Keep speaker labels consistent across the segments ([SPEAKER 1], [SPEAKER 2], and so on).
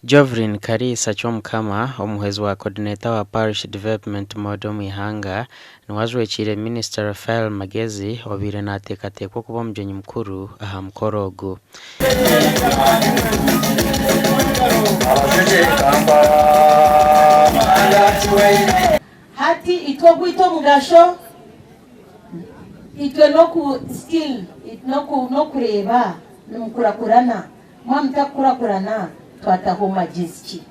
[SPEAKER 1] Joveline Kariisa Kyomukama, omuhwezi wa Coordinator wa Parish Development Model omu ihanga, niwe ajwekiire Minisita Raphael Magezi obaire nateekateekwa okuba omugyenyi mukuru aha mukoro ogu.
[SPEAKER 2] Hati itwe ogwaitu omugasho itwe n'oku still n'okureeba nimukurakurana, mwaba mutakukurakurana twataho magyezi ki?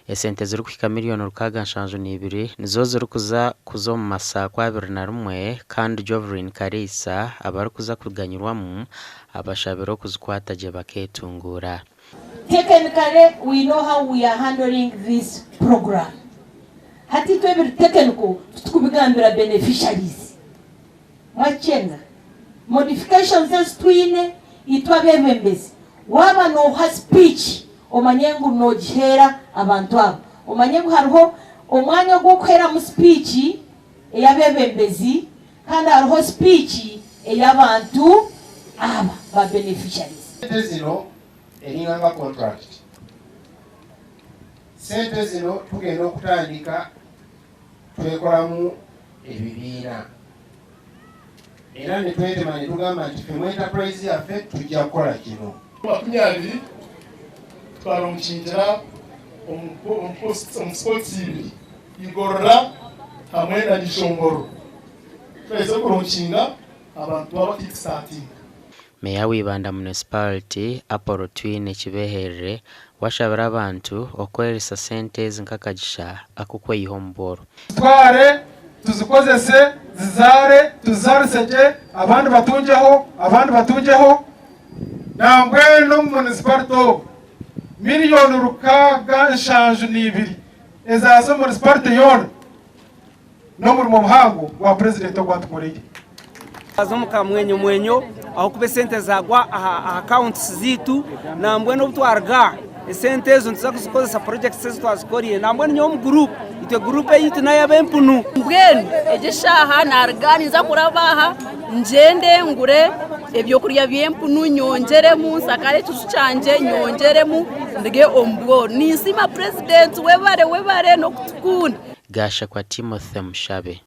[SPEAKER 1] Esente zirikuhika miriyoni 672 nizo zirikuza kuza omu masaako 21 kandi Jovrine Kariisa abarikuza kuganyirwamu abashabire okuzikwata gye baketunguura.
[SPEAKER 2] Technically we know how we are handling this program. Hati itwe ebiri technical titukubigambira beneficiaries. Mwakyenga? Modifications ezi twine itwe abebembezi, waaba nooha speech omanye ngu noogiheera abantu abo. Omanye ngu hariho omwanya ogw'okuheeramu speech ey'abebembezi kandi hariho speech ey'abantu aba ba beneficiaries.
[SPEAKER 3] Sente zino eringa nga contract. Sente zino tugenda okutandika twekolamu ebibiina era netwetema netugamba nti ffe mu enterprise yaffe tujja kukola kino.
[SPEAKER 4] 20 twaraunchingira omu sports ibiri, Igorora hamwe na Gishongoro. Twaheza kuraunchinga abantu baba kickstartinga.
[SPEAKER 1] Meeya wa Ibanda Municipality, Apollo Twine Kibeherere we ashabire abantu okukoreresa sente ezi nk'akagisha ak'okweyiha omu bworo.
[SPEAKER 5] Tuzitware tuzikozese zizaare tuzizarise gye abandi batungyeho abandi batungyeho. Nambwenu omu munisiparite omu miriyoni 672 ezaaza omu munisiparite yoona n'omurimo muhango gwa purezidenti ogu atukoreire.
[SPEAKER 6] Twaza omu kamwenyomwenyo ahabw'okuba esente zaagwa aha accounts zaitu nambwenu obu twaruga aha esente ezo nituza kuzikozesa projects ezi twazikoriire nambwenu nyowe omu guruupu itwe guruupu eyaitu n'ey'ab'empunu.
[SPEAKER 7] Mbwenu egi eshaaha naruga ninza kuraba aha ngyende ngure ebyokurya by'empunu nyongyeremu nshakare ekiju kyangye nyongyeremu nduge omu bworo. Ninsiima purezidenti webare webare n'okutukunda.
[SPEAKER 1] Gashakwa Timothy Mushabe.